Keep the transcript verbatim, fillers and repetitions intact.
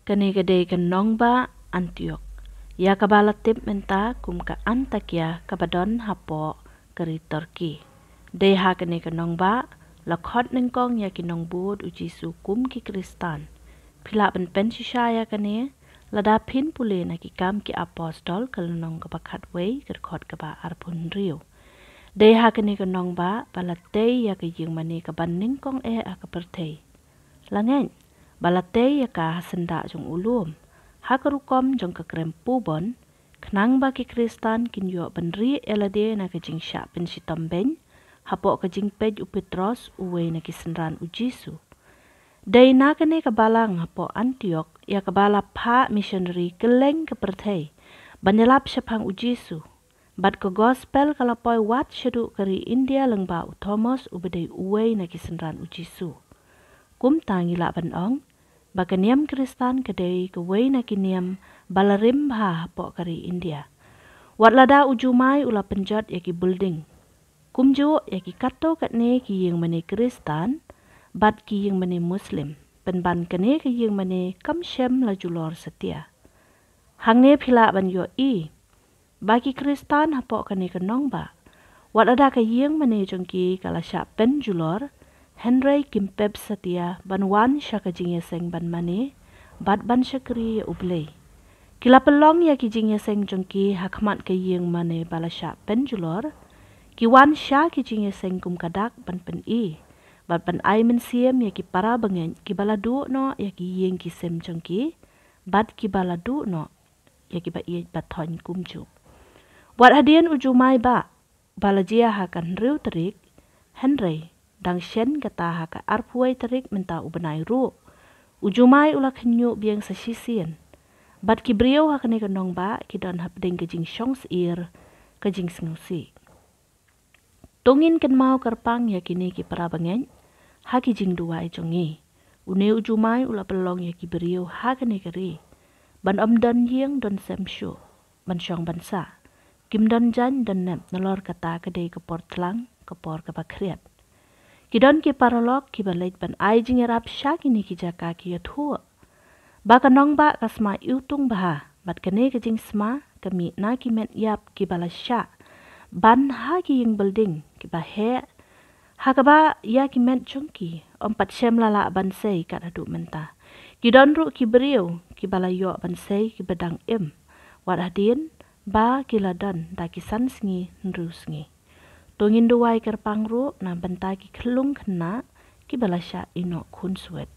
Kane ka dei ka nongbah Antiok, ïa kaba la tip mynta kum ka Antakya, kaba don hapoh ka ri Turkey. Dei ha kane ka nongbah la khot nyngkong ïa ki nongbud u Jisu kum ki Khristan. Phi lah ban pynshisha ïa kane lada phin pule na Ki Kam ki Apostol, ka lynnong kaba khatwei, ka dkhot kaba arphew hynriew. Dei ha kane ka nongbah ba la tei ïa ka ïingmane kaba nyngkong eh ha ka pyrthei. La ngeit ba la tei ïa ka ha syndah jong u lum, ha ka rukom jong ka krem pubon, khnang ba ki Khristan kin ïoh ban rieh ïa lade na ka jingshah pynshitom beiñ hapoh ka jingpeit u Petros, uwei na ki synran u Jisu. Dei na kane ka balang hapoh Antiok ïa kaba la phah missionary kylleng ka pyrthei ban ïalap shaphang u Jisu. Bad ka gospel ka la poi wat shaduh ka ri India lyngba u Thomas, uba dei uwei na ki synran u Jisu. Kumta ngi lah ban ong ba ka niam Khristan ka dei kawei na ki niam ba la rim bha hapoh ka ri India. Wat lada u Jumai u la pynjot ïa ki building, kumjuh ïa ki katto katne ki ïingmane Khristan bad ki ïingmane Muslim, pynban kane ka ïingmane kam shym la julor satia. Hangne phi lah ban ïohi ba ki Khristan hapoh kane ka nongbah, wat lada ka ïingmane jong ki ka la shah pynjulor, hynrei kim pep satia ban wan sha ka jingïaseng ban mane bad ban shakri ïa U Blei. Ki la pynlong ïa ki jingïaseng jong ki ha khmat ka ïingmane ba la shah pynjulor. Ki wan sha ki jingïaseng kum ka dak ban pyni bad ban ai mynsiem ïa ki para bangeit kiba la duh noh ïa ki ïing ki sem jong ki, bad kiba la duh noh ïa kiba ïeit ba thoiñ kumjuh. Wat hadien u Jumai ba, ba la jia ha ka hynriew tarik, hynrei dang shen kata ha ka arphew wei tarik mynta u bnai ruh, u Jumai u la khynñiuh biang sa shisien. Bad ki briew ha kane ka nongbah ki don hapdeng ka jingshong syier, ka jingsngewsih. To ngin kynmaw kyrpang ïa kine ki para bangeit ha ki jingduwai jong ngi. Une u Jumai u la pynlong ïa ki briew ha kane ka ri ban ym don ïing don sem shuh ban shong ban sah. Kim don jaiñ don nep, nalor kata ka dei ka por tlang, ka por kaba khriat. Ki don ki paralok kiba leit ban ai jingïarap sha kine ki jaka ki ïathuh ba ka nongbah ka sma iwtung bha, bad kane ka jingsma ka mih na ki met ïap kiba la shah ban ha ki ïing building kiba heh, ha kaba ïa ki met jong ki ym pat shym la lah ban sei kat haduh mynta. Ki don ruh ki briew kiba la ïoh ban sei kiba dang im, wat hadien ba ki la don da ki san sngi hynriew sngi. To ngin duwai kyrpang ruh na bynta ki khyllung khynnah kiba la shah ïehnoh khunswet.